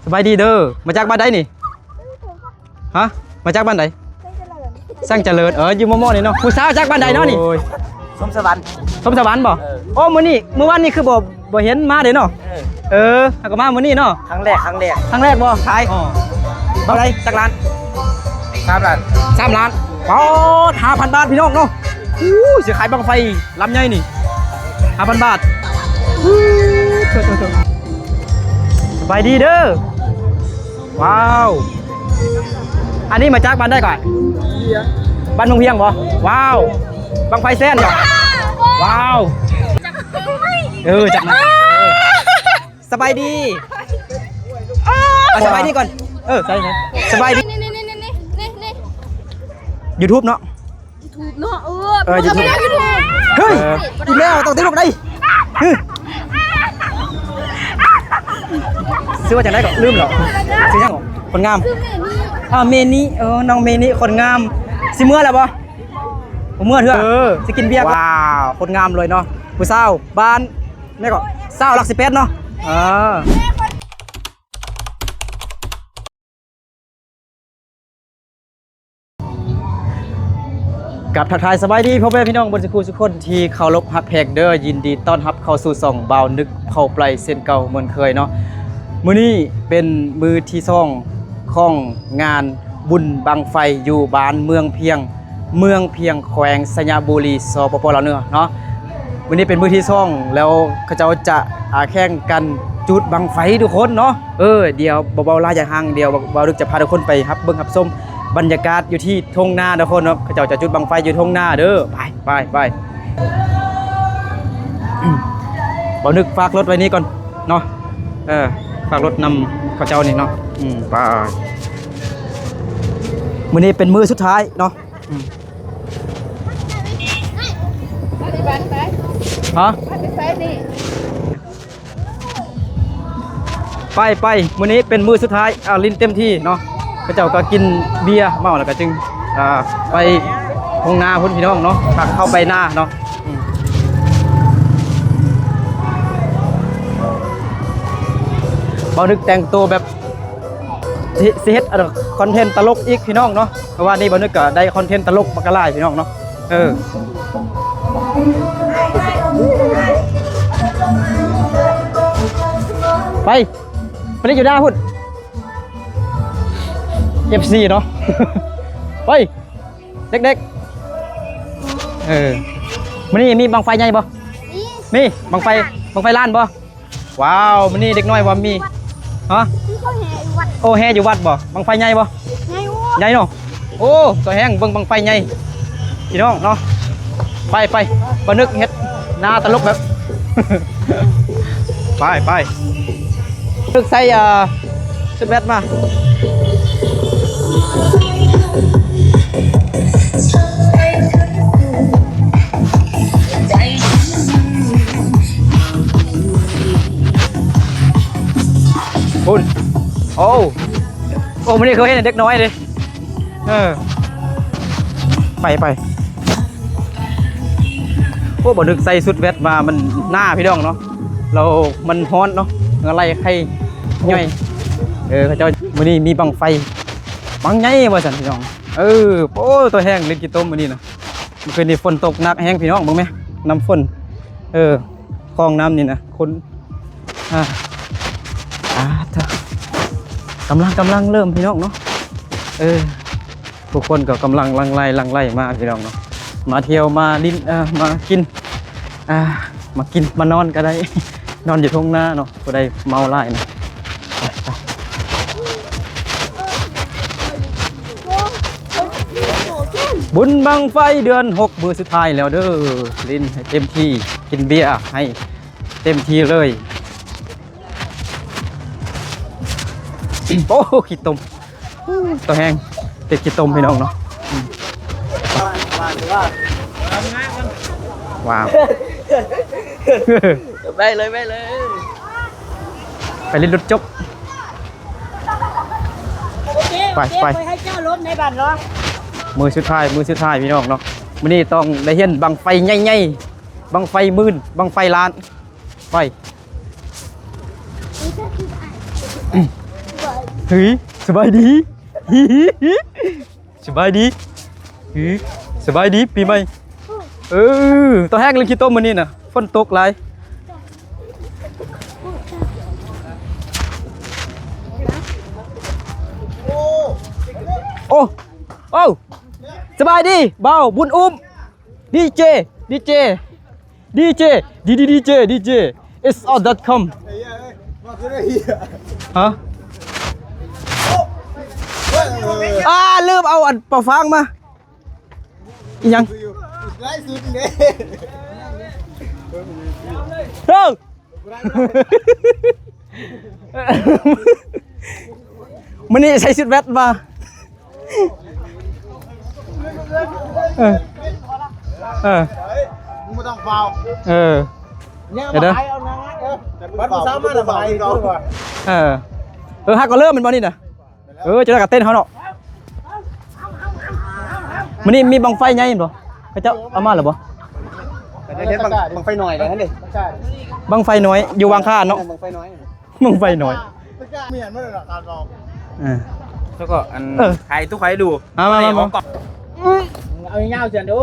ສະບາຍດີເດີ ມາຈາກບ້ານໃດນີ້? ຮະ ມາຈາກບ້ານໃດ? ແສງຈະເລີນ. ເອີ ຢູ່ມໍ່ໆນີ້ເນາະ. ຜູ້ສາວຈາກບ້ານໃດເນາະນີ້? ໂອ້ຍ ສົມສະຫວັນ. ສົມສະຫວັນບໍ່? ເອີ ໂອ້ ມື້ນີ້ ມື້ວານນີ້ຄືບໍ່ ບໍ່ເຫັນມາເດ້ເນາະ. ເອີ ເອີ ເຮົາກໍມາມື້ນີ້ເນາະ. ຄັ້ງແລກ ຄັ້ງແລກ. ຄັ້ງແລກບໍ່? ຂາຍ ອໍ ເທົ່າໃດ? ຈັກລ້ານ? ສາມລ້ານ. ສາມລ້ານ. ປາດ ຫ້າພັນບາດ ພີ່ນ້ອງເນາະ. ອູ້ ຊິຂາຍບັ້ງໄຟລຳໃຫຍ່ນີ້ ຫ້າພັນບາດ. ສະບາຍດີເດີ. ວ້າວ ອັນນີ້ມາຈາກບ້ານໃດກ່ອນ? ບ້ານເມືອງພຽງບໍ່? ວ້າວ ບັ້ງໄຟແສນບໍ່? ວ້າວ ເອີ ຈັກ ສະບາຍດີ ເອົາ ສະບາຍດີກ່ອນ. ເອີ ໃສ່ ໃສ່ ສະບາຍດີ. ຢູທູບເນາະ. ຢູທູບເນາະ. ເອີ ເອີ ຢູທູບ. ເຮີ້ຍ ເອີ ອີກແລ້ວ ຕ້ອງຕິດລົບໄດ໋. ເຮີ້ຍ ຊື່ວ່າຈັ່ງໃດກໍລືມແລ້ວ. ຊື່ຫຍັງ? ຄົນງາມ. ອ່າ ເມນີ. ເອີ ນ້ອງເມນີ ຄົນງາມ. ຊິເມືອແລ້ວບໍ່? ບໍ່ເມືອເທື່ອ. ເອີ ຊິກິນເບຍ. ວ້າວ ຄົນງາມເລີຍເນາະ. ຜູ້ສາວບ້ານ ແມ່ນກໍ ສາວຫຼັກສິບແປດເນາະ. ເອີ ກັບທັກທາຍສະບາຍດີພໍ່ແມ່ພີ່ນ້ອງເບິດສູ່ຜູ້ສູ່ຄົນທີ່ເຄົາລົບຮັກແພງເດີ. ຍິນດີຕ້ອນຮັບເຂົ້າສູ່ຊ່ອງບ່າວນຶກເຜົ່າໄປເຊັ່ນເກົ່າເໝືອນເຄີຍເນາະ. ມື້ນີ້ເປັນມື້ທີສອງຂອງງານບຸນບັ້ງໄຟຢູ່ບ້ານເມືອງພຽງ ເມືອງພຽງ ແຂວງໄຊຍະບູລີ ສປປ ລາວເໜືອເນາະ. ມື້ນີ້ເປັນມື້ທີສອງແລ້ວ ເຂົາເຈົ້າຈະ ອ່າ ແຂ່ງກັນຈູດບັ້ງໄຟທຸກຄົນເນາະ. ເອີ ດຽວບໍ່ເວົ້າຫຼາຍຢາຍຫ່າງ ດຽວບ່າວນຶກຈະພາທຸກຄົນໄປຮັບເບິ່ງຮັບຊົມບັນຍາກາດຢູ່ທີ່ທົ່ງນາທຸກຄົນເນາະ. ເຂົາເຈົ້າຈະຈູດບັ້ງໄຟຢູ່ທົ່ງນາເດີ. ໄປ ໄປ ໄປ. ບ່າວນຶກຝາກລົດໄວ້ນີ້ກ່ອນເນາະ. ເອີ ຝາກລົດນຳເຂົາເຈົ້ານີ້ເນາະ. ອືມ ໄປ. ມື້ນີ້ເປັນມື້ສຸດທ້າຍເນາະ. ອືມ ຮະ ໄປ ໄປ ມື້ນີ້ເປັນມື້ສຸດທ້າຍ ອ່າ ຫຼິ້ນເຕັມທີ່ເນາະ. ເຂົາເຈົ້າກໍກິນເບຍເມົາແລ້ວກໍຈຶ່ງ ອ່າ ໄປທົ່ງນາພຸ້ນ ພີ່ນ້ອງເນາະ. ພາເຂົ້າໄປນາເນາະ. ອືມ ບ່າວນຶກແຕ່ງໂຕແບບ ຊິ ຊິເຮັດ ອັນ ຄອນເທັນຕະຫຼົກອີກ ພີ່ນ້ອງເນາະ. ເພາະວ່ານີ້ບ່າວນຶກກໍໄດ້ຄອນເທັນຕະຫຼົກບັກຫຼາຍ ພີ່ນ້ອງເນາະ. ເອີ ໄປ ໄປຫຼິ້ນຢູ່ໜ້າພຸ້ນ ເອັຟຊີເນາະ. ໄປ ເດັກໆ. ເອີ ມື້ນີ້ມີບັ້ງໄຟໃຫຍ່ບໍ່? ມີ ມີບັ້ງໄຟ ບັ້ງໄຟລ້ານບໍ່? ວ້າວ ມື້ນີ້ເດັກນ້ອຍວ່າມີ ຮະ ມີເຂົາແຫ່ຢູ່ວັດ. ໂອ້ ແຫ່ຢູ່ວັດບໍ່? ບັ້ງໄຟໃຫຍ່ບໍ່? ໃຫຍ່ຢູ່ ໃຫຍ່ເນາະ. ໂອ້ ຕົວແຮງເບິ່ງບັ້ງໄຟໃຫຍ່ ພີ່ນ້ອງເນາະ. ໄປ ໄປ ບ່າວນຶກເຮັດໜ້າຕະຫຼົກແບບ ໄປ ໄປ. ນຶກໃສ່ ອ່າ ຊຸດແວັດມາ. ພຸ້ນ ໂອ້ ໂອ້ ມື້ນີ້ເຂົາເຫັນເດັກນ້ອຍເດ້. ເອີ ໄປ ໄປ. ໂອ້ ບ່າວນຶກໃສ່ຊຸດແວັດມາ ມັນໜ້າ ພີ່ນ້ອງເນາະ. ແລ້ວມັນຮ້ອນເນາະ ເຫື່ອໄຫຼໄຂ້ຍ່ອຍ. ເອີ ເຂົາເຈົ້າ ມື້ນີ້ມີບັ້ງໄຟ ບັ້ງໃຫຍ່ວ່າຊັ້ນ ພີ່ນ້ອງ. ເອີ ໂອ້ ຕົວແຮງຫຼິ້ນຂີ້ຕົມມື້ນີ້ນະ. ເມື່ອຄືນນີ້ຝົນຕົກໜັກແຮງ ພີ່ນ້ອງ ເບິ່ງແມ ນ້ຳຝົນ. ເອີ ຄອງນ້ຳນີ້ນະ ຄົນ ອ່າ ອ່າ ກຳລັງ ກຳລັງເລີ່ມ ພີ່ນ້ອງເນາະ. ເອີ ຜູ້ຄົນກໍກຳລັງຫຼັ່ງໄຫຼ ຫຼັ່ງໄຫຼມາ ພີ່ນ້ອງເນາະ. ມາທ່ຽວ ມາຫຼິ້ນ ເອີ ມາກິນ ອ່າ ມາກິນ ມານອນກໍໄດ້ ນອນຢູ່ທົ່ງນາເນາະ. ຜູ້ໃດເມົາຫຼາຍນະ ໄປ ໄປ. ບຸນບັ້ງໄຟເດືອນຫົກ ມື້ສຸດທ້າຍແລ້ວເດີ. ຫຼິ້ນໃຫ້ເຕັມທີ່ ກິນເບຍໃຫ້ເຕັມທີ່ເລີຍ. ໂອ້ ຂີ້ຕົມ ຕົວແຮງ ຕິດຂີ້ຕົມ ພີ່ນ້ອງເນາະ. ອືມ ວ້າວ ໄປເລີຍ ໄປເລີຍ ໄປຫຼິ້ນລົດຈົກ. ໂອເຄ ໄປ ໂອເຄ ໄປ ຂ້ອຍໃຫ້ເຈົ້າລົມໃນບາດເນາະ. ມື້ສຸດທ້າຍ ມື້ສຸດທ້າຍ ພີ່ນ້ອງເນາະ. ມື້ນີ້ຕ້ອງໄດ້ເຫັນບັ້ງໄຟໃຫຍ່ໆ ບັ້ງໄຟໝື່ນ ບັ້ງໄຟລ້ານ. ໄປ ອືມ ເຮີ້ຍ ສະບາຍດີ ສະບາຍດີ ເຮີ້ຍ ສະບາຍດີປີໃໝ່. ເອີ ຕອນແຮງເລີຍຂີ້ຕົມມື້ນີ້ນະ ຝົນຕົກຫຼາຍ. ໂອ້ ໂອ້ ສະບາຍດີ ບ່າວບຸນອຸ້ມ ດີເຈ ດີເຈ ດີເຈ ດີດີດີເຈ ດີເຈ ເອສອອດອດຄອມ. ຮະ ອ່າ ລືມເອົາອັນເປົ່າຟາງມາ. ອີຫຍັງ? ເອີ ມື້ນີ້ໃສ່ຊຸດແວັດມາ. ເອີ ເອີ ມຶງບໍ່ຕ້ອງຟ້າວ ເອີ ເອີ ເອີ ເອີ ຮັກກໍເລີ່ມແມ່ນບໍ່ນີ້ນະ? ເອີ ຈະໄດ້ກະເຕັ້ນເຮົາເນາະ. ມື້ນີ້ມີບັ້ງໄຟໃຫຍ່ແມ່ນບໍ່? ເຂົາເຈົ້າເອົາມາແລ້ວບໍ່? ບັ້ງ ບັ້ງໄຟນ້ອຍແລ້ວຫັ້ນເດ້ ບັ້ງໄຟນ້ອຍຢູ່ວັງຄານເນາະ ບັ້ງໄຟນ້ອຍ ບັ້ງໄຟນ້ອຍ. ເອີ ແລ້ວກໍອັນ ເອີ ຖ່າຍຕູ້ຂ້ອຍດູ ເອົາມາ ເອົາມາ ເອົາຍາວໆ ເຊື່ອດູ.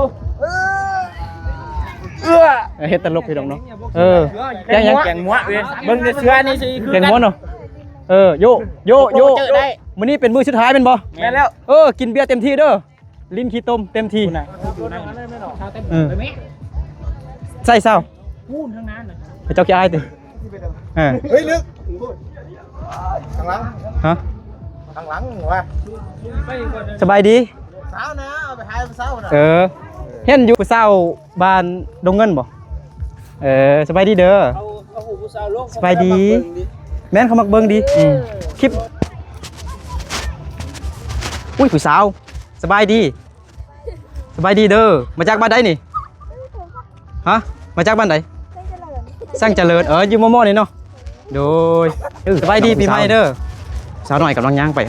ເອີ ເຮັດຕະຫຼົກພີ່ນ້ອງເນາະ. ເອີ ແກງຫຍັງ? ແກງມົວເວີຍ ເບິ່ງແຕ່ເສື້ອນີ້ຊິຄືກັນ ແກງມົວເນາະ. ເອີ ໂຢ ໂຢ ໂຢ ມື້ນີ້ເປັນມື້ສຸດທ້າຍແມ່ນບໍ່? ແມ່ນແລ້ວ. ເອີ ກິນເບຍເຕັມທີ່ເດີ ຫຼິ້ນຂີ້ຕົມເຕັມທີ່. ເອີ ໃສ່ເຊົາ ເຈົ້າຂີ້ອາຍຕິ? ເອີ ເຮີ້ຍ ລຶກ ຂ້າງຫຼັງ ຮະ ຂ້າງຫຼັງວ່າ ສະບາຍດີ ສາວນະ ເອົາໄປຖ່າຍຜູ້ສາວນະ. ເອີ ເຫັນຢູ່ຜູ້ສາວບ້ານດົງເງິນບໍ່? ເອີ ສະບາຍດີເດີ ເອົາ ເອົາຮູບຜູ້ສາວລົງ ສະບາຍດີ. ແມ່ນ ເຂົາມັກເບິ່ງດີ ເອີ ອືມ ຄລິບ. ອຸ້ຍ ຜູ້ສາວ ສະບາຍດີ ສະບາຍດີເດີ ມາຈາກບ້ານໃດນີ້? ຮະ ມາຈາກບ້ານໃດ? ແສງຈະເລີນ ເອີ ຢູ່ມໍ່ໆ ນີ້ເນາະ. ໂດຍ ເອີ ສະບາຍດີປີໃໝ່ເດີ. ສາວນ້ອຍກຳລັງຍ່າງໄປ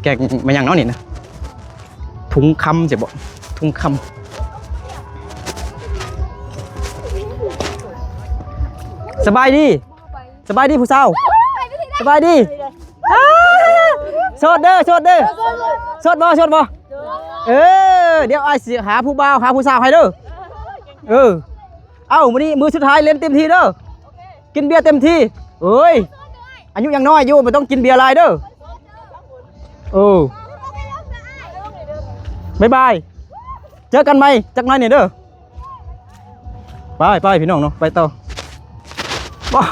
ແກງແມ່ນຫຍັງເນາະນີ້ນະ? ທຸງຄຳຊິບໍ? ທຸງຄຳ. ສະບາຍດີ ສະບາຍດີຜູ້ສາວ ສະບາຍດີ. ໂສດເດີ ໂສດເດີ ໂສດບໍ່ ໂສດບໍ່? ເອີ ດຽວອ້າຍຊິຫາຜູ້ບ່າວ ຫາຜູ້ສາວໃຫ້ເດີ. ເອີ ເອົ້າ ມື້ນີ້ມື້ສຸດທ້າຍ ຫຼິ້ນເຕັມທີ່ເດີ ກິນເບຍເຕັມທີ່. ເອີຍ ອາຍຸຍັງນ້ອຍຢູ່ ບໍ່ຕ້ອງກິນເບຍຫຼາຍເດີ. ເອີ ບາຍບາຍ ເຈີກັນໃໝ່ຈັກໜ້ອຍນີ້ເດີ. ໄປ ໄປ ພີ່ນ້ອງເນາະ ໄປຕໍ່. ບໍ່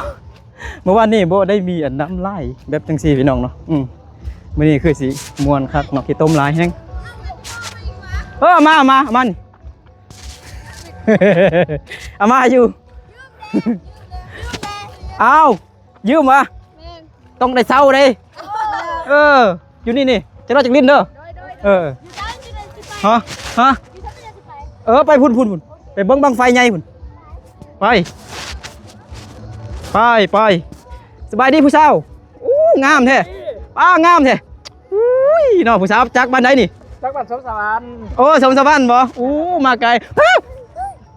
ເມື່ອວານນີ້ບໍ່ໄດ້ມີອັນນ້ຳລາຍແບບຈັ່ງຊີ້ພີ່ນ້ອງເນາະ. ອືມ ມື້ນີ້ຄືຊິມ່ວນຄັກເນາະ ຂີ້ຕົມຫຼາຍແຮງ. ເອີ ເອົາມາ ເອົາມາ ເອົາມານີ້ ເອົາມາຢູ່. ອ້າວ ຢືມວະ? ແມ່ນ ຕ້ອງໄດ້ເຊົ່າເດ້. ເອີ ເອີ ຢູ່ນີ້ນີ້ ຈະລອດຈັກຫຼິ້ນເດີ. ໂດຍ ໂດຍ ເອີ ຢູ່ໃສ ຢູ່ໃສ ຮະ ຮະ ຢູ່ໃສ ຢູ່ໃສ ເອີ ໄປພຸ້ນ ພຸ້ນ ພຸ້ນ ໄປເບິ່ງບັ້ງໄຟໃຫຍ່ພຸ້ນ. ໄປ ໄປ ໄປ. ສະບາຍດີຜູ້ສາວ. ໂອ້ ງາມແທ້ ປ້າ ງາມແທ້. ອຸ້ຍ ເນາະ ຜູ້ສາວຈາກບ້ານໃດນີ້? ຈາກບ້ານສົມສະຫວັນ. ໂອ້ ສົມສະຫວັນບໍ? ໂອ້ ມາໄກ.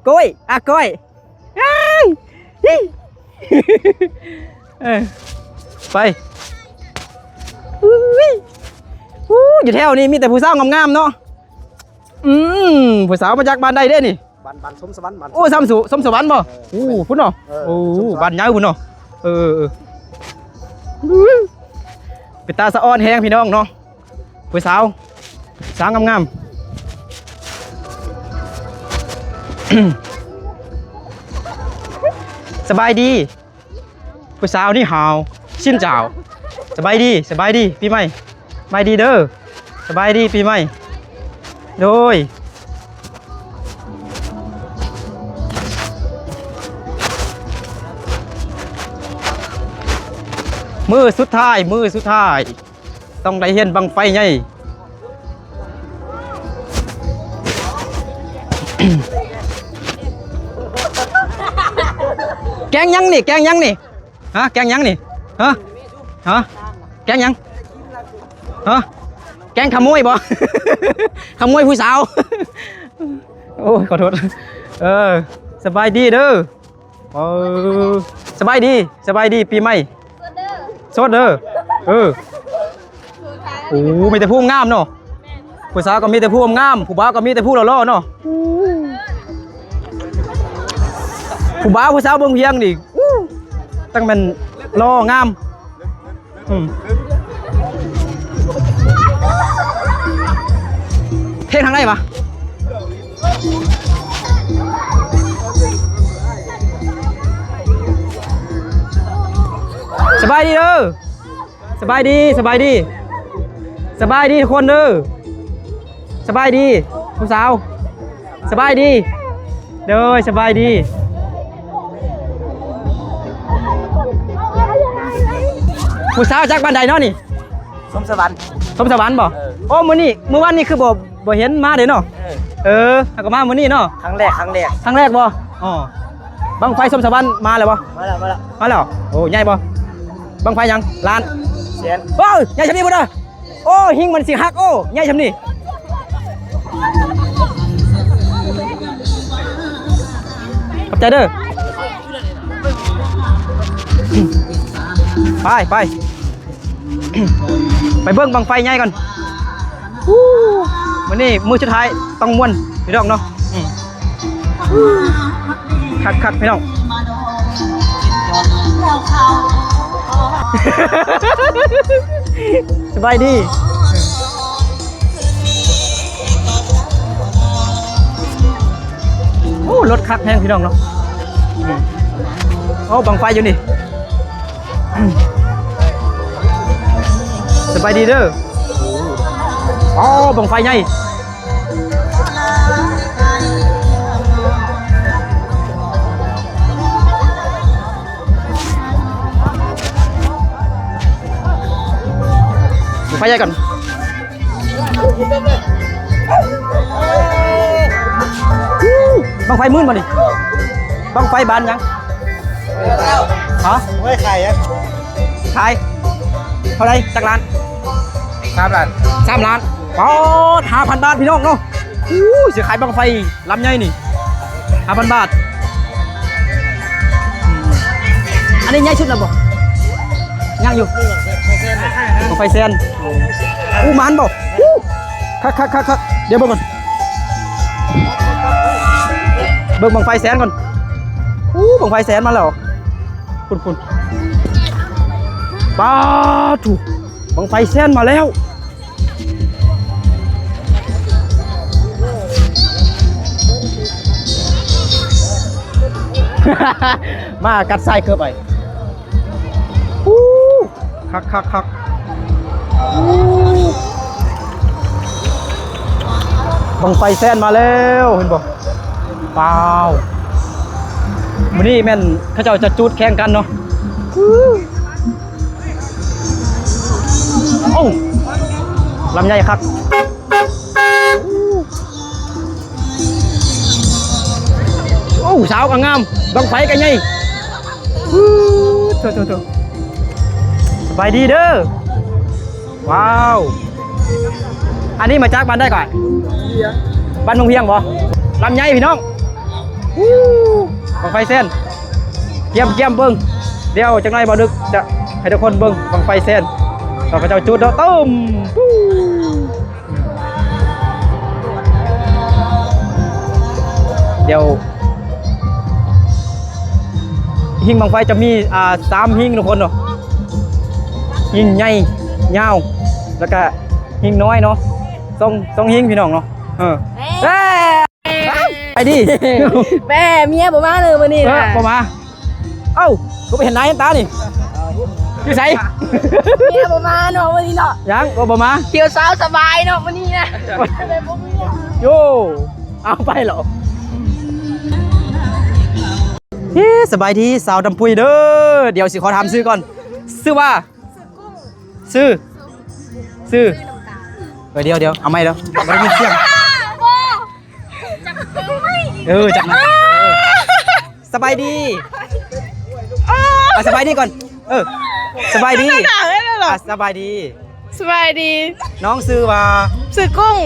ກ້ອຍ ອາ ກ້ອຍ. ເອີ ໄປ. ອຸ້ຍ ອູ້ ຢູ່ແຖວນີ້ມີແຕ່ຜູ້ສາວງາມໆເນາະ. ອືມ ຜູ້ສາວມາຈາກບ້ານໃດເດ້ນີ້? ບ້ານ ບ້ານສົມສະຫວັນ ບ້ານ ໂອ້ ສຳສຸ ສົມສະຫວັນບໍ? ເອີ ໂອ້ ພຸ້ນເນາະ. ເອີ ໂອ້ ສົມສະຫວັນ ບ້ານໃຫຍ່ພຸ້ນເນາະ. ເອີ ເອີ ເປັນຕາສະອອນແຮງພີ່ນ້ອງເນາະ. ຜູ້ສາວ ສາວງາມໆ. ສະບາຍດີ ຜູ້ສາວນີ້ຫາວ ຊິນຈາວ. ສະບາຍດີ ສະບາຍດີປີໃໝ່. ສະບາຍດີເດີ ສະບາຍດີປີໃໝ່. ໂດຍ ມື້ສຸດທ້າຍ ມື້ສຸດທ້າຍ. ຕ້ອງໄດ້ເຫັນບັ້ງໄຟໃຫຍ່. ແກງຫຍັງນີ້? ແກງຫຍັງນີ້? ຮະ? ແກງຫຍັງນີ້? ຮະ? ຮະ? ແກງຫຍັງ? ຮະ? ແກງຂະໂມຍບໍ? ຂະໂມຍຜູ້ສາວ. ໂອ້ຍ ຂໍໂທດ. ເອີ ສະບາຍດີເດີ. ເອີ ສະບາຍດີ ສະບາຍດີປີໃໝ່. ໂສດເດີ ໂສດເດີ. ເອີ ໂອ້ ມີແຕ່ຜູ້ງາມເນາະ. ຜູ້ສາວກໍມີແຕ່ຜູ້ງາມ, ຜູ້ບ່າວກໍມີແຕ່ຜູ້ຫຼໍ່ໆເນາະ. ຜູ້ບ່າວຜູ້ສາວເບິ່ງພຽງນີ້ ອູ້ ຕັ້ງແມ່ນຫຼໍ່ງາມ. ອືມ ເພງທາງໃດວະ? ສະບາຍດີເດີ. ສະບາຍດີ ສະບາຍດີ ສະບາຍດີທຸກຄົນເດີ. ສະບາຍດີຜູ້ສາວ ສະບາຍດີ ໂດຍ ສະບາຍດີ. ຜູ້ສາວຈາກບ້ານໃດເນາະນີ້? ສົມສະຫວັນ ສົມສະຫວັນບໍ່? ເອີ ໂອ້ ມື້ນີ້ ມື້ວານນີ້ຄືບໍ່ ບໍ່ເຫັນມາເດ້ເນາະ. ເອີ ເອີ ເຮົາກໍມາມື້ນີ້ເນາະ. ຄັ້ງແລກ ຄັ້ງແລກ ຄັ້ງແລກບໍ່? ອໍ ບັ້ງໄຟສົມສະຫວັນມາແລ້ວບໍ່? ມາແລ້ວ ມາແລ້ວ ມາແລ້ວ. ໂອ້ ໃຫຍ່ບໍ່? ບັ້ງໄຟຫຍັງ? ລ້ານແສນ. ໂອ້ຍ ໃຫຍ່ຊ່ຳນີ້ພຸ້ນນະ. ໂອ້ ຫິງມັນຊິຫັກ. ໂອ້ ໃຫຍ່ຊ່ຳນີ້. ຂອບໃຈເດີ. ໄປ ໄປ ໄປເບິ່ງບັ້ງໄຟໃຫຍ່ກ່ອນ. ອູ້ ມື້ນີ້ມື້ສຸດທ້າຍ ຕ້ອງມ່ວນພີ່ນ້ອງເນາະ. ອືມ ຄັກໆ ພີ່ນ້ອງ. ສະບາຍດີ. ໂອ້ ລົດຄັກແຮງພີ່ນ້ອງເນາະ. ອືມ ໂອ້ ບັ້ງໄຟຢູ່ນີ້. ສະບາຍດີເດີ. ອໍ ບັ້ງໄຟໃຫຍ່. ໄຟໃຫຍ່ກ່ອນ. ບັ້ງໄຟໝື່ນບໍ່ນີ້? ບັ້ງໄຟບ້ານຫຍັງ? ຮະ? ເອົາໄວ້ຂາຍຫຍັງ? ຂາຍເທົ່າໃດ? ຈັກລ້ານ? ສາມລ້ານ. ສາມລ້ານ. ປາດ ຫ້າພັນບາດ ພີ່ນ້ອງເນາະ. ອູ້ ຊິຂາຍບັ້ງໄຟລຳໃຫຍ່ນີ້ ຫ້າພັນບາດ. ອືມ ອັນນີ້ໃຫຍ່ສຸດແລ້ວບໍ່? ຍັງຢູ່ ບັ້ງໄຟແສນ. ອູ້ ໝານບໍ່? ອູ້ ຄັກໆໆໆ. ດຽວເບິ່ງກ່ອນ ເບິ່ງບັ້ງໄຟແສນກ່ອນ. ອູ້ ບັ້ງໄຟແສນມາແລ້ວ. ພຸ້ນໆ ປາດໂທ້ ບັ້ງໄຟແສນມາແລ້ວ. ມາກັດຊາຍເກີບໄປ. ອູ້ ຄັກໆໆ. ອູ້ ບັ້ງໄຟແສນມາແລ້ວ ເຫັນບໍ່? ວ້າວ ມື້ນີ້ແມ່ນເຂົາເຈົ້າຈະຈູດແຂ່ງກັນເນາະ. ໂອ້ ລຳໃຫຍ່ຄັກ. ໂອ້ ສາວກໍງາມ ບັ້ງໄຟກໍໃຫຍ່. ໂທ້ໆໆ ສະບາຍດີເດີ. ວ້າວ ອັນນີ້ມາຈາກບ້ານໃດກ່ອນ? ບ້ານເມືອງພຽງບໍ່? ລຳໃຫຍ່ພີ່ນ້ອງ. ອູ້ ບັ້ງໄຟແສນ ກຽມໆ ເບິ່ງ. ດຽວຈັກໜ້ອຍບ່າວນຶກຈະໃຫ້ທຸກຄົນເບິ່ງບັ້ງໄຟແສນ ເຂົາເຈົ້າຈູດເນາະ. ຕຸ້ມ ດຽວ ຫິງບັ້ງໄຟຈະມີ ອ່າ ສາມຫິງທຸກຄົນເນາະ. ຫິງໃຫຍ່ ຍາວ ແລ້ວກະຫິງນ້ອຍເນາະ. ສອງ ສອງຫິງພີ່ນ້ອງເນາະ. ເອີ ເອີ ໄປດີ. ແມ່ ເມຍບໍ່ມາເລີຍມື້ນີ້ນະ ບໍ່ມາ. ເອົ້າ ຄືບໍ່ເຫັນໜ້າເຫັນຕານີ້ ຢູ່ໃສ? ເມຍບໍ່ມາເນາະມື້ນີ້ເນາະ. ຍັງ ບໍ່ ບໍ່ມາ. ທ່ຽວສາວສະບາຍເນາະມື້ນີ້ນະ. ໂຢ ເອົາໄປແລ້ວ. ເອີ ສະບາຍດີສາວດຳປຸຍເດີ. ດຽວຊິຂໍຖາມຊື່ກ່ອນ ຊື່ວ່າ? ຊື່ ຊື່ ເອີ ດຽວໆ ເອົາໃໝ່ເດີ ບໍ່ໄດ້ຍິນສຽງ. ເອີ ຈັບ ສະບາຍດີ. ອ່ະ ສະບາຍດີກ່ອນ. ເອີ ສະບາຍດີ. ອ່ະ ສະບາຍດີ. ສະບາຍດີ. ນ້ອງຊື່ວ່າ? ຊື່ກຸ້ງ.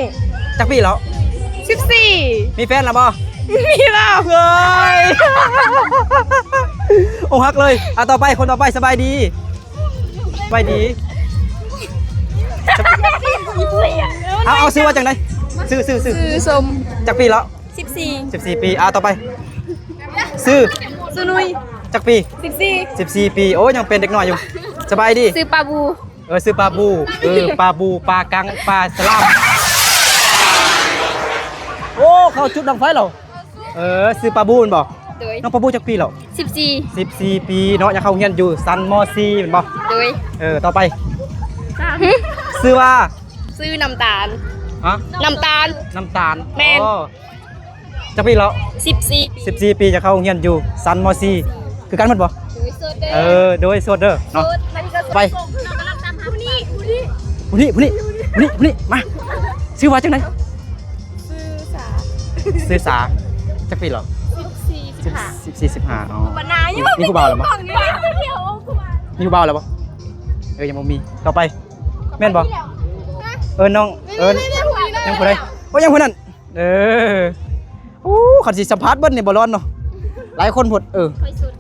ຈັກປີແລ້ວ? ສິບສີ່. ມີແຟນແລ້ວບໍ່? ມີແລ້ວ. ເອີຍ ອົກຫັກເລີຍ. ອ່ະ ຕໍ່ໄປ ຄົນຕໍ່ໄປ. ສະບາຍດີ. ສະບາຍດີ. ເອົາ ເອົາ ຊື່ວ່າຈັ່ງໃດ? ຊື່ ຊື່ ຊື່ ຊື່ຊົມ. ຈັກປີແລ້ວ? ສິບສີ່ ສິບສີ່ປີ. ອ່າ ຕໍ່ໄປ. ຊື່ ຊື່ນຸຍ. ຈັກປີ? ສິບສີ່ ສິບສີ່ປີ. ໂອ້ ຍັງເປັນເດັກນ້ອຍຢູ່. ສະບາຍດີ. ຊື່ປາບູ. ເອີ ຊື່ປາບູ. ເອີ ປາບູ ປາກັງ ປາສະຫຼາມ. ໂອ້ ເຂົາຈຸດບັ້ງໄຟແລ້ວ. ເອີ ຊື່ປາບູແມ່ນບໍ່? ໂດຍ. ນ້ອງປາບູຈັກປີແລ້ວ? ສິບສີ່ ສິບສີ່ປີເນາະ. ຍັງເຂົ້າຮຽນຢູ່ຊັ້ນ ມໍສີ່ ແມ່ນບໍ່? ໂດຍ. ເອີ ຕໍ່ໄປ. ຊື່ວ່າ? ຊື່ນ້ຳຕານ. ຮະ? ນ້ຳຕານ. ນ້ຳຕານ. ແມ່ນ. ອໍ ຈັກປີແລ້ວ? ສິບສີ່ ສິບສີ່ປີ. ຍັງເຂົ້າຮຽນຢູ່ຊັ້ນ ມໍສີ່ ຄືກັນໝົດບໍ່? ໂດຍ. ໂສດເດີ. ເອີ ໂດຍ ໂສດເດີເນາະ. ໂສດ. ໄປ. ຜູ້ນີ້ ຜູ້ນີ້ ຜູ້ນີ້ ມາ. ຊື່ວ່າຈັ່ງໃດ? ຊື່ສາ. ຊື່ສາ. ຈັກປີແລ້ວ? ສິບສີ່ ສິບຫ້າ. ສິບສີ່ ສິບຫ້າ. ອໍ ມີຜູ້ບ່າວແລ້ວບໍ່? ມີຜູ້ບ່າວແລ້ວບໍ່? ເອີ ຍັງບໍ່ມີ. ຕໍ່ໄປ. ແມ່ນບໍ່? ເອີ ນ້ອງ ເອີ ຍັງຜູ້ໃດ? ໂອ້ ຍັງຜູ້ນັ້ນ. ເອີ ໂອ້ ຄັນຊິສຳພາດເບິດນີ້ບໍ່ລອດເນາະ ຫຼາຍຄົນໂພດ. ເອີ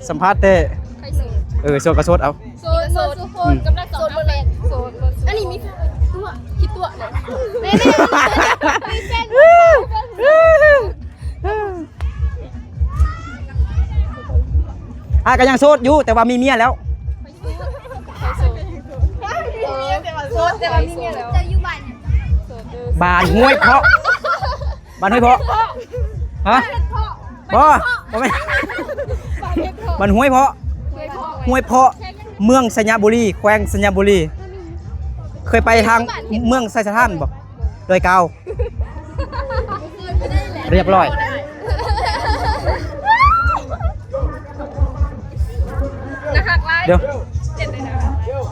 ສຳພາດແຕ່ ເອີ ໂສດກໍໂສດເອົາ. ໂສດ ໂສດທຸກຄົນ. ກຳລັງສອບເອົາແຟນ. ໂສດ ອັນນີ້ມີແຟນຕົວະ ຄິດຕົວະເລີຍ. ອ້າຍກໍຍັງໂສດຢູ່ ແຕ່ວ່າມີເມຍແລ້ວ. ໂສດ ແຕ່ວ່າມີເມຍແລ້ວ. ເຈົ້າຢູ່ບ້ານຫຍັງ? ບ້ານຫ້ວຍເພາະ. ບ້ານຫ້ວຍເພາະ. ຮະ? ບໍ່ ບໍ່ແມ່ນ. ບ້ານຫ້ວຍເພາະ. ຫ້ວຍເພາະ ເມືອງໄຊຍະບູລີ ແຂວງໄຊຍະບູລີ. ເຄີຍໄປທາງເມືອງໄຊສະຖານບໍ່? ດອຍກາວ. ຮຽບຮ້ອຍ. ໜ້າຮັກຫຼາຍ. ດຽວ ເຕັ້ນໄດ້ນະ.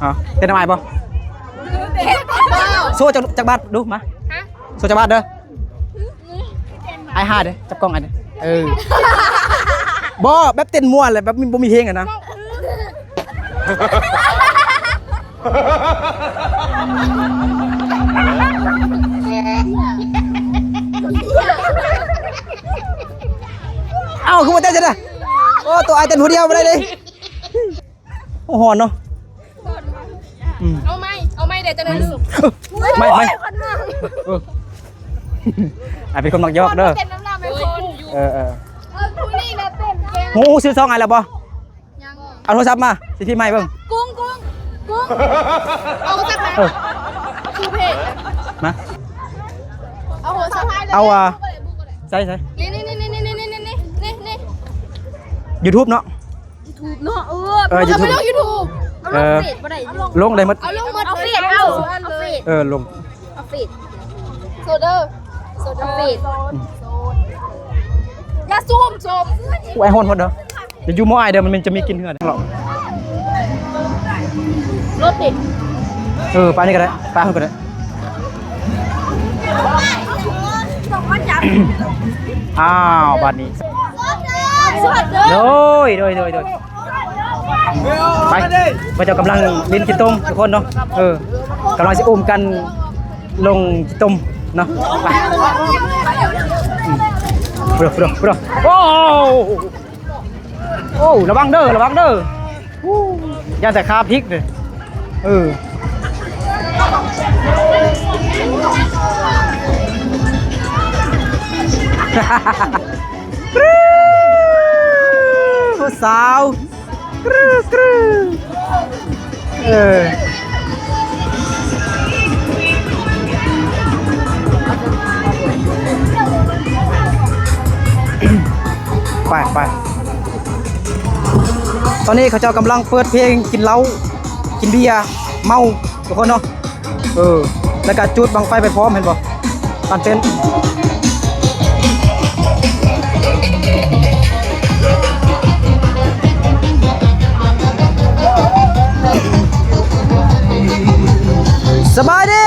ຮະ? ເຕັ້ນນຳອ້າຍບໍ່? ໂຊຈັກ ຈັກບາດດູມາ. ຮະ? ໂຊຈັກບາດເດີ. ອ້າຍຫາເດ້ ຈັບກ້ອງອ້າຍເດ້. ເອີ ບໍ່ ແບບເຕັ້ນມ່ວນແຫຼະ ແບບບໍ່ມີເພງຫັ້ນນະ. ເອົ້າ ຄືບໍ່ເຕັ້ນຊັ້ນນະ? ໂອ້ ໂຕອ້າຍເຕັ້ນຜູ້ດຽວບໍ່ໄດ້ເດ້. ໂອ້ ຮ້ອນເນາະ. ອືມ ເອົາໄມ້ ເອົາໄມ້ແດ່ຈັກໜ້ອຍ. ໄມ້ ໄມ້ ເອີ ອ້າຍເປັນຄົນມັກຢອກເດີ. ເອີ ເອີ ເອີ ຜູ້ນີ້ນະເຕັ້ນເກັ່ງ. ຮູ້ຊື່ສອງອ້າຍແລ້ວບໍ່? ຍັງ. ເອົາໂທລະສັບມາ ຊິພິມໃຫ້ເບິ່ງ. ກຸ້ງ ກຸ້ງ ກຸ້ງ ເອົາໂທລະສັບມາ. ເອີ ຊື່ເພຈ ມາ ເອົາໂທລະສັບໃຫ້. ເອົາ ອ່າ ໃສ່ ໃສ່ ນີ້ ນີ້ ຢູທູບເນາະ. ຢູທູບເນາະ. ເອີ ເອີ ຢູທູບ ເອົາໄປລົງຢູທູບ. ເອີ ເອົາລົງເຟສບໍ່ໄດ້. ລົງໄດ້ໝົດ. ເອົາລົງໝົດ. ເອົາເຟສ ເອົາ ເອົາເຟສ. ເອີ ລົງ. ເອົາເຟສ ໂຊດເດີ ໂຊດເດີ. ເອົາເຟສ ອືມ ຢ່າຊູມ ຊູມ. ໂອ້ຍ ຮ້ອນ ຮ້ອນເດີ. ຢ່າຢູ່ໝໍອ້າຍເດີ ມັນ ມັນຈະມີກິ່ນເຫືອເນາະ. ລົດຕິ. ເອີ ໄປນີ້ກໍໄດ້ ໄປພຸ້ນກໍໄດ້. ອ້າວ ບາດນີ້ ໂດຍ ໂດຍ ໂດຍ ໂດຍ. ໄປ ເຂົາເຈົ້າກຳລັງຫຼິ້ນຂີ້ຕົມທຸກຄົນເນາະ. ເອີ ກຳລັງຊິອຸ້ມກັນລົງຂີ້ຕົມເນາະ. ໄປ ອືມ ພຸ້ນ ພຸ້ນ ພຸ້ນ. ໂອ້ ໂອ້ ລະວັງເດີ ລະວັງເດີ. ຢ້ານແຕ່ຂາພິກເດ້. ເອີ ຜູ້ສາວ ກຣູກຣູ. ເອີ ໄປ ໄປ. ຕອນນີ້ເຂົາເຈົ້າກຳລັງເປີດເພງ ກິນເຫຼົ້າ ກິນເບຍ ເມົາທຸກຄົນເນາະ. ເອີ ແລ້ວກະຈູດບັ້ງໄຟໄປພ້ອມ ເຫັນບໍ່? ປັ້ນເຕັ້ນ. ສະບາຍດີ.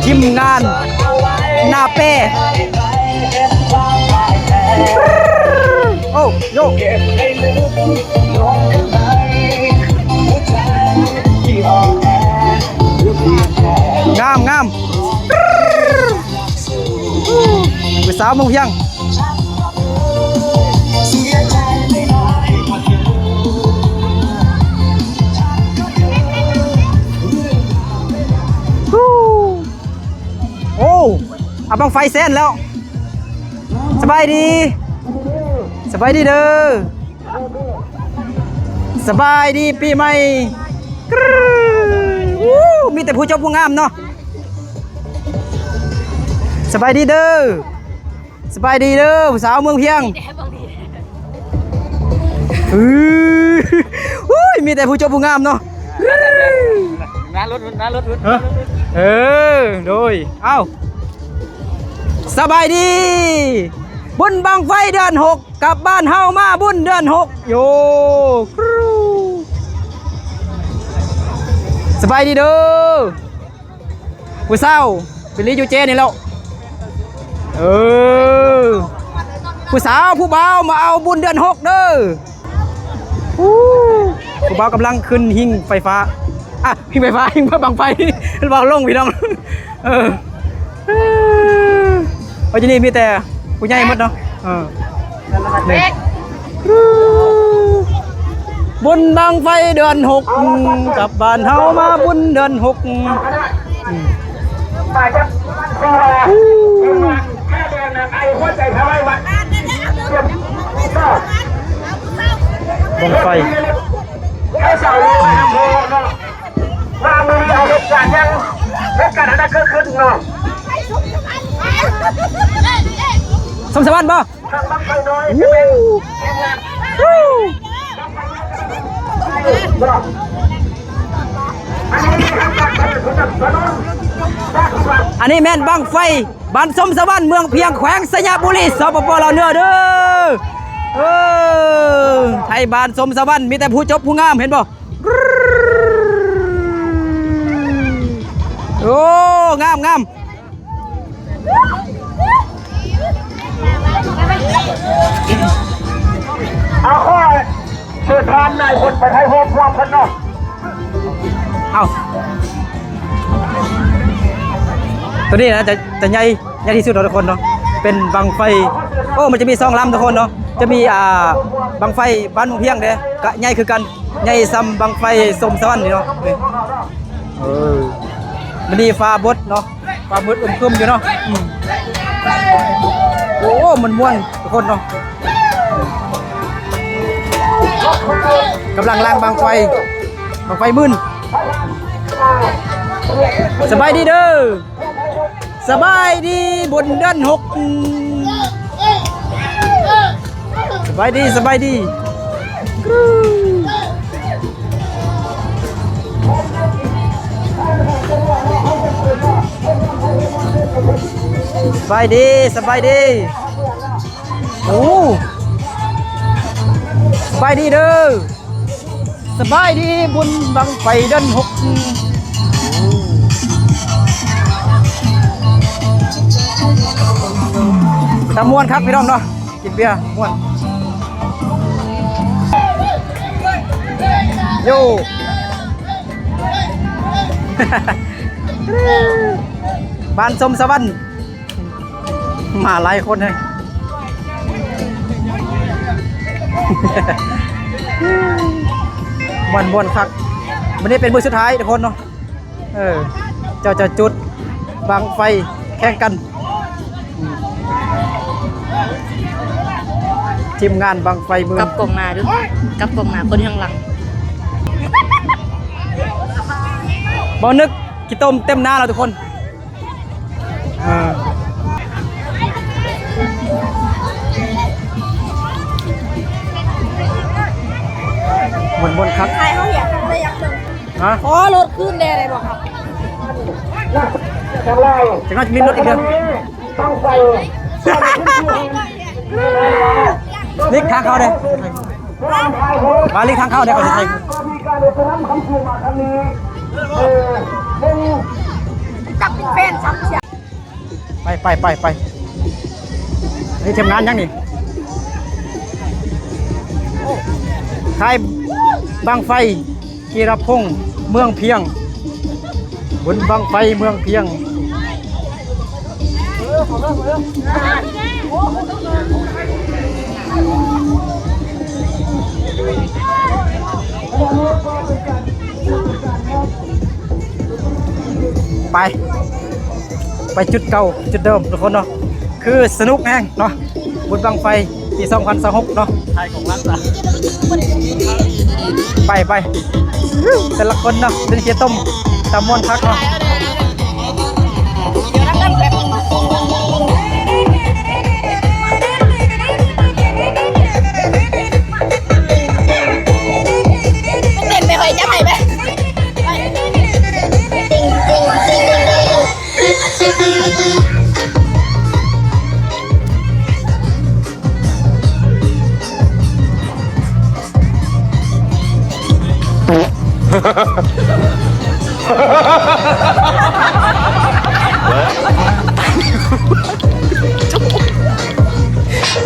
ທີມງານໜ້າແປ. ໂອ້ ໂຢ ງາມ ງາມ. ຜູ້ສາວເມືອງພຽງ. ໄຟແຊນແລ້ວ. ສະບາຍດີ ສະບາຍດີເດີ ສະບາຍດີປີໃໝ່. ອູ້ ມີແຕ່ຜູ້ຈົບຜູ້ງາມເນາະ. ສະບາຍດີເດີ ສະບາຍດີເດີ ຜູ້ສາວເມືອງພຽງ. ອື້ ອຸ້ຍ ມີແຕ່ຜູ້ຈົບຜູ້ງາມເນາະ. ໜ້າລົດ ໜ້າລົດ ເອີ ໂດຍ ເອົ້າ ສະບາຍດີ ບຸນບັ້ງໄຟເດືອນຫົກ ກັບບ້ານເຮົາມາບຸນເດືອນຫົກ ໂຢ. ສະບາຍດີເດີ ຜູ້ສາວ ເບລລີຢູ່ເຈນີ້ແຫຼ້ວ. ເອີ ຜູ້ສາວຜູ້ບ່າວມາເອົາບຸນເດືອນຫົກເດີ. ອູ້ ຜູ້ບ່າວກຳລັງຂຶ້ນຫິ້ງໄຟຟ້າ ອ່ະ ຫິ້ງໄຟຟ້າ ຫິ້ງບັ້ງໄຟ ເວົ້າຫຼົງພີ່ນ້ອງ. ເອີ ເອີ ຢູ່ນີ້ມີແຕ່ຜູ້ໃຫຍ່ໝົດເນາະ. ເອີ ນີ້ ບຸນບັ້ງໄຟເດືອນຫົກ ກັບບ້ານເຮົາມາບຸນເດືອນຫົກ. ອືມ ບັ້ງໄຟ ສົມສະຫວັນບໍ່? ອັນນີ້ແມ່ນບັ້ງໄຟບ້ານສົມສະຫວັນ ເມືອງພຽງ ແຂວງໄຊຍະບູລີ ສປປ ລາວເໜືອເດີ. ເອີ ໄທບ້ານສົມສະຫວັນ ມີແຕ່ຜູ້ຈົບຜູ້ງາມ ເຫັນບໍ່? ໂອ້ ງາມ ງາມ. ເອົາ ຂໍເຊີນທ່ານນາຍພົນໄປຖ່າຍຮູບຮ່ວມເພິ່ນເນາະ. ເອົາ ໂຕນີ້ນະ ຈະ ຈະໃຫຍ່ ໃຫຍ່ທີ່ສຸດເນາະທຸກຄົນເນາະ ເປັນບັ້ງໄຟ. ໂອ້ ມັນຈະມີສອງລຳທຸກຄົນເນາະ ຈະມີ ອ່າ ບັ້ງໄຟບ້ານເມືອງພຽງເດ້ ກະໃຫຍ່ຄືກັນ ໃຫຍ່ສ່ຳບັ້ງໄຟສົມສະຫວັນນີ້ເນາະ. ເອີ ມື້ນີ້ຟ້າບົດເນາະ ຟ້າມືດອຶມຄຶມຢູ່ເນາະ. ອືມ ໂອ້ ມ່ວນໆ ທຸກຄົນເນາະ ກຳລັງລ້າງບັ້ງໄຟ ບັ້ງໄຟໝື່ນ. ສະບາຍດີເດີ ສະບາຍດີບຸນເດືອນຫົກ. ສະບາຍດີ ສະບາຍດີ ສະບາຍດີ ສະບາຍດີ. ໂອ້ ສະບາຍດີເດີ ສະບາຍດີ ບຸນບັ້ງໄຟເດືອນຫົກ. ຕາມ່ວນຄັກພີ່ນ້ອງເນາະ ກິນເບຍມ່ວນ ໂຢ ບ້ານສົມສະຫວັນ. ມາຫຼາຍຄົນແຮງ ມ່ວນໆຄັກ. ມື້ນີ້ເປັນມື້ສຸດທ້າຍທຸກຄົນເນາະ. ເອີ ເຈົ້າຈະຈຸດບັ້ງໄຟແຂ່ງກັນ. ອືມ ທີມງານບັ້ງໄຟມື ກັບກ້ອງໜ້າດູ ກັບກ້ອງໜ້າ ຄົນຢູ່ທາງຫຼັງ. ບໍ່ນຶກ ຂີ້ຕົມເຕັມໜ້າແລ້ວທຸກຄົນ. ເອີ ມ່ວນໆຄັກ. ຖ່າຍເຮົາເຫັນໄດ້ຢ່າງໜຶ່ງ ຮະ? ຂໍລົດຄືນແດ່ໄດ້ບໍ່ຄັບ? ຈັກໜ້ອຍມີລົດອີກເດີ. ລິກທາງເຂົ້າເດ້. ມາລິກທາງເຂົ້າເດ້ ເຂົາຊິໄທ. ຈັກເປັນແຟນຊ້ຳເສຍ. ໄປ ໄປ ໄປ ໄປ. ນີ້ທີມງານຫຍັງນີ້? ຄ້າຍບັ້ງໄຟ ທີລະພົງ ເມືອງພຽງ ບຸນບັ້ງໄຟເມືອງພຽງ. ໄປ. ໄປຈຸດເກົ່າຈຸດເດີມທຸກຄົນເນາະ ຄືສະໜຸກແຮງເນາະ ບຸນບັ້ງໄຟປີສອງພັນຊາວຫົກເນາະ ຖ່າຍຂອງລັກລະ ໄປ ໄປ ແຕ່ລະຄົນເນາະ ເປັນເຂດຕົ້ມຕຳມ່ວນຄັກເນາະ. ເຕັ້ນໄປ ຂ້ອຍຈັບໃຫ້ໄປ.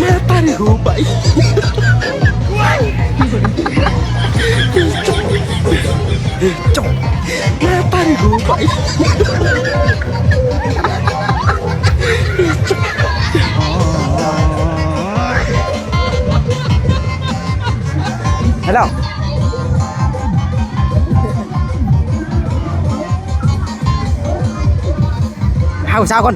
ມາຕັນຫູໄປ ຈົບ ມາຕັນຫູໄປ. ໄປແລ້ວ ຫາຜູ້ສາວກ່ອນ.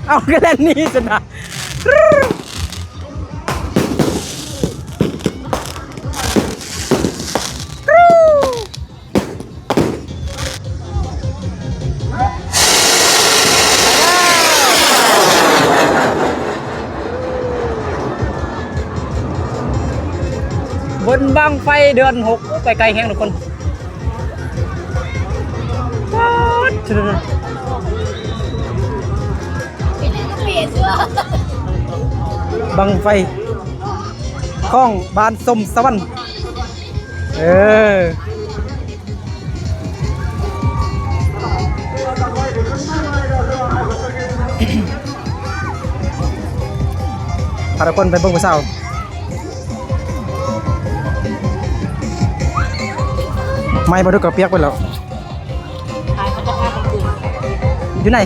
ເອົາ ກະແລ່ນໜີຊັ້ນນະ. ບຸນບັ້ງໄຟເດືອນຫົກ ໂອ້ ໄປໄກແຮງທຸກຄົນ. ປາດ ບັ້ງໄຟຂອງບ້ານສົມສະຫວັນ ເອີ ພາທຸກຄົນໄປເບິ່ງຜູ້ສາວ. ໄມ້ບໍ່ດຸກກະປຽກໄປແລ້ວ ຢູ່ໃນ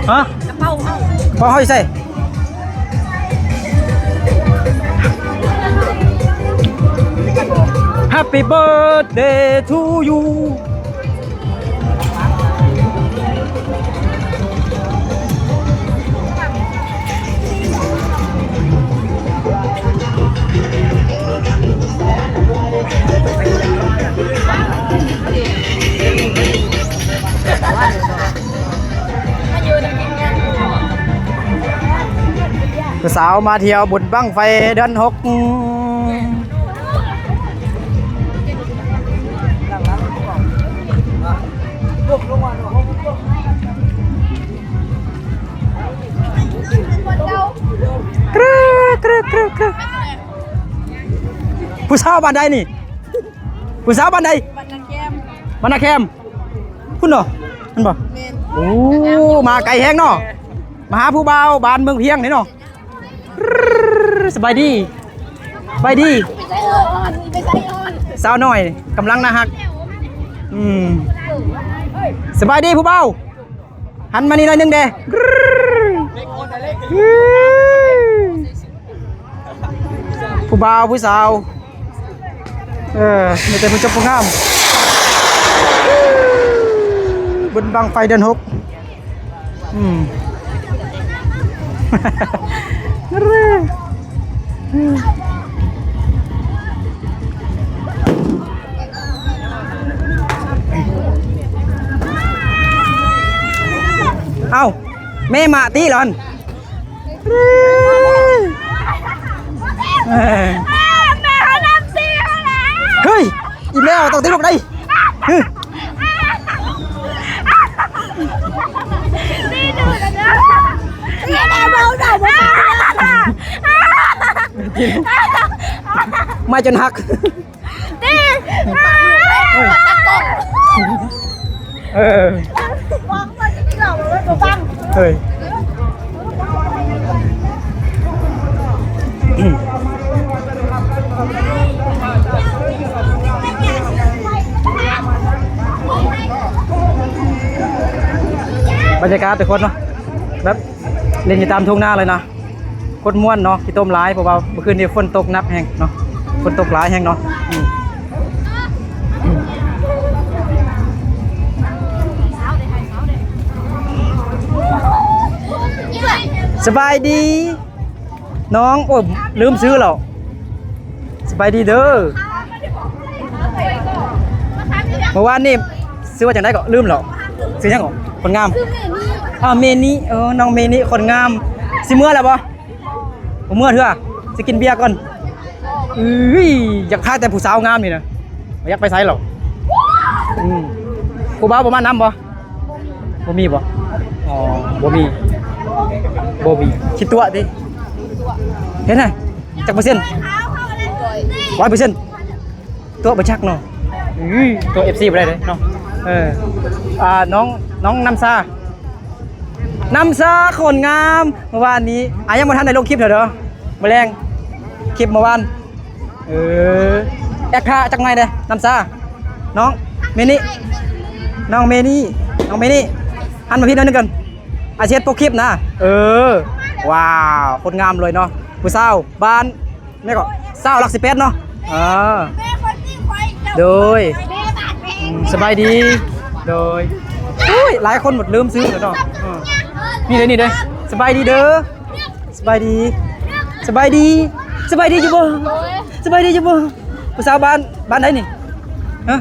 ຮະ? ກະເປົາເຮົາ ກະເປົາເຮົາຢູ່ໃສ? Happy birthday to you. ຜູ້ສາວມາທ່ຽວບຸນບັ້ງໄຟເດືອນຫົກ. ຜູ້ສາວບ້ານໃດນີ້? ຜູ້ສາວບ້ານໃດ? ບ້ານນາແຄມ ບ້ານນາແຄມ ພຸ້ນເນາະ ແມ່ນບໍ່? ແມ່ນ. ໂອ້ ມາໄກແຮງເນາະ ມາຫາຜູ້ບ່າວບ້ານເມືອງພຽງນີ້ເນາະ. ສະບາຍດີ ສະບາຍດີ ສາວນ້ອຍກຳລັງໜ້າຮັກ. ອືມ ສະບາຍດີຜູ້ບ່າວ. ຫັນມານີ້ໜ້ອຍໜຶ່ງແດ່. ຜູ້ບ່າວຜູ້ສາວ ເອີ ມີແຕ່ຜູ້ຈົບຜູ້ງາມ. ບຸນບັ້ງໄຟເດືອນຫົກ. ອືມ ເອົ້າ ແມ່ມາຕິລອນ. ເອີ ເຮີ້ຍ ອີກແລ້ວ ຕ້ອງຕິລູກໄດ້. ເຮີ້ຍ ມາຈົນຫັກ. ເອີ ເຮີ້ຍ. ບັນຍາກາດທຸກຄົນເນາະ ແບບຫຼິ້ນຢູ່ຕາມທົ່ງນາເລີຍນະ ໂຄດມ່ວນເນາະ ຂີ້ຕົມຫຼາຍ ເພາະວ່າມື້ຄືນນີ້ຝົນຕົກໜັກແຮງເນາະ ຝົນຕົກຫຼາຍແຮງເນາະ ອືມ ສະບາຍດີ ນ້ອງ ໂອ້ຍ ລືມຊື່ແລ້ວ ສະບາຍດີເດີ ເມື່ອວານນີ້ຊື່ວ່າຈັ່ງໃດເກາະ ລືມແລ້ວ ຊື່ຫຍັງເກາະ ຄົນງາມ ອ້າວ ເມນີ ເອີ ນ້ອງເມນີ ຄົນງາມ ຊິເມືອແລ້ວບໍ່? ບໍ່ເມືອເທື່ອ ຊິກິນເບຍກ່ອນ ເອີຍ ຢາກຫາແຕ່ຜູ້ສາວງາມນີ້ນະ ບໍ່ຢາກໄປໃສແລ້ວ ອືມ ຜູ້ບ່າວບໍ່ມານຳບໍ່? ບໍ່ມີບໍ່? ອໍ ບໍ່ມີ ບໍ່ມີ ຂີ້ຕົວະຕິ ເຫັນນະ ຈັກເປີເຊັນ? ຮ້ອຍເປີເຊັນ ຕົວະບໍ່ຈັກເນາະ ອື ຕົວະເອັບຊີບໍ່ໄດ້ເດ້ເນາະ ເອີ ອ່າ ນ້ອງ ນ້ອງນ້ຳຊາ ນ້ຳຊາຄົນງາມ ເມື່ອວານນີ້ ອ່າ ຍັງບໍ່ທັນໄດ້ລົງຄລິບເທື່ອເດີ ມື້ແລງ ຄລິບເມື່ອວານ ເອີ ແອັກທ່າຈັກໜ່ອຍເດ້ ນ້ຳຊາ ນ້ອງເມນີ ນ້ອງເມນີ ນ້ອງເມນີ ຫັນມາພີ້ໜ້ອຍໜຶ່ງກ່ອນ ອາຊິເຮັດປົກຄລິບນະ ເອີ ວ້າວ ຄົນງາມເລີຍເນາະ ຜູ້ສາວບ້ານ ແມ່ນກໍ ສາວຫຼັກສິບແປດເນາະ ເອີ ໂດຍ ອືມ ສະບາຍດີ ໂດຍ ອຸ້ຍ ຫຼາຍຄົນໝົດ ລືມຊື່ແລ້ວເນາະ ເອີ ນີ້ເດ້ ນີ້ເດ້ ສະບາຍດີເດີ ສະບາຍດີ ສະບາຍດີ ສະບາຍດີຢູ່ບໍ່? ສະບາຍດີຢູ່ບໍ່? ຜູ້ສາວບ້ານ ບ້ານໃດນີ້? ຮະ?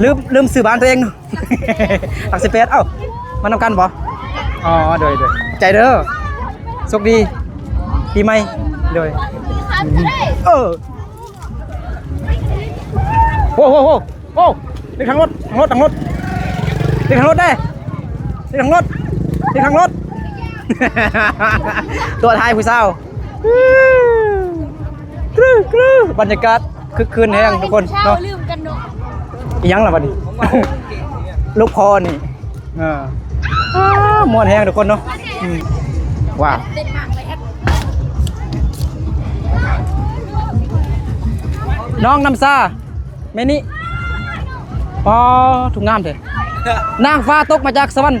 ລືມ ລືມຊື່ບ້ານຕົວເອງເນາະ ຫຼັກສິບແປດ ເອົ້າ ມານຳກັນບໍ່? ອໍ ໂດຍ ໂດຍ ໃຈເດີ ໂຊກດີ ປີໃໝ່ ໂດຍ ເອີ ໂອ້ ໂອ້ ໂອ້ ໂອ້ ເດັກທາງລົດ ທາງລົດ ທາງລົດ ເດັກທາງລົດເດ້ ເດັກທາງລົດ ເດັກທາງລົດ ຕົວະຖ່າຍຜູ້ສາວ ກຣູກຣູ ບັນຍາກາດຄຶກຄື້ນແຮງທຸກຄົນເນາະ ລືມກັນເນາະ ອີ່ຫຍັງລະບັດນີ້ ລູກພໍ່ນີ້ ເອີ ອ້າ ມ່ວນແຮງທຸກຄົນເນາະ ອືມ ວ້າວ ນ້ອງນ້ຳຊາ ແມ່ນີ້ ອໍ ທຸກງາມແທ້ ນາງຟ້າຕົກມາຈາກສະຫວັນ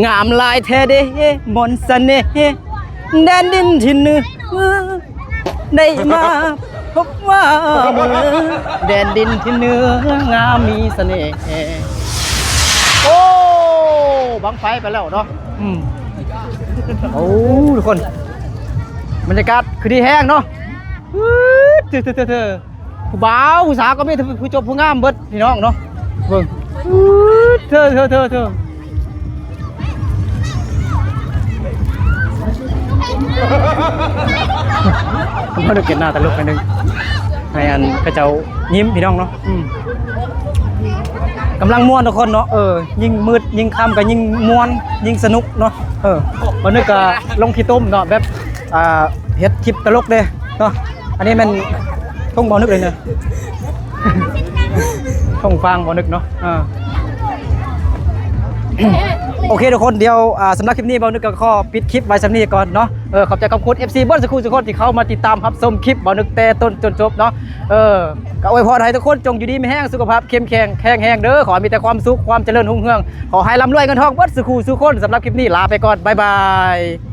ງາມຫຼາຍແທ້ເດ ມົນສະເໜ່ ແດນດິນທີ່ເໜືອ ໄດ້ມາພົບວ່າເມືອ ແດນດິນທີ່ເໜືອງາມມີສະເໜ່ ໂອ້ ບັ້ງໄຟໄປແລ້ວເນາະ ອືມ ໂອ້ ທຸກຄົນ ບັນຍາກາດຄືດີແຮງເນາະ ອື ເທີ ເທີ ເທີ ເທີ ຜູ້ບ່າວຜູ້ສາວກໍມີແຕ່ຜູ້ຈົບຜູ້ງາມເບິດພີ່ນ້ອງເນາະ ເບິ່ງ ເທີ ເທີ ເທີ ເທີ ເຮົາໄດ້ເຫັນໜ້າຕະຫຼົກໜ້ອຍໜຶ່ງ ໃຫ້ອັນເຂົາເຈົ້າຍິ້ມພີ່ນ້ອງເນາະ ອືມ ກຳລັງມ່ວນທຸກຄົນເນາະ ເອີ ຍິ່ງມືດຍິ່ງຄ່ຳກໍຍິ່ງມ່ວນ ຍິ່ງສະໜຸກເນາະ ເອີ ບ່າວນຶກກໍລົງຂີ້ຕົມເນາະ ແບບ ອ່າ ເຮັດຄລິບຕະຫຼົກເດ້ເນາະ ອັນນີ້ແມ່ນທົ່ງບ່າວນຶກເລີຍເນາະ ທົ່ງຟາງບ່າວນຶກເນາະ ເອີ ໂອເຄທຸກຄົນ ດຽວ ອ່າ ສຳລັບຄລິບນີ້ບ່າວນຶກກໍຂໍປິດຄລິບໄວ້ສ່ຳນີ້ກ່ອນເນາະ ເອີ ຂອບໃຈຂອບຄຸນ ເອັຟຊີ ເບິດສູ່ຄູ່ສູ່ຄົນທີ່ເຂົ້າມາຕິດຕາມຮັບຊົມຄລິບບ່າວນຶກແຕ່ຕົ້ນຈົນຈົບເນາະ ເອີ ກໍອວຍພອນໃຫ້ທຸກຄົນຈົ່ງຢູ່ດີມີແຮງ ສຸຂະພາບເຂັ້ມແຂງແຂງແຮງເດີ ຂໍໃຫ້ມີແຕ່ຄວາມສຸກຄວາມຈະເລີນຮຸ່ງເຮືອງ ຂໍໃຫ້ລ່ຳລວຍເງິນທອງເບິດສູ່ຄູ່ສູ່ຄົນ ສຳລັບຄລິບນີ້ລາໄປກ່ອນ ບາຍບາຍ.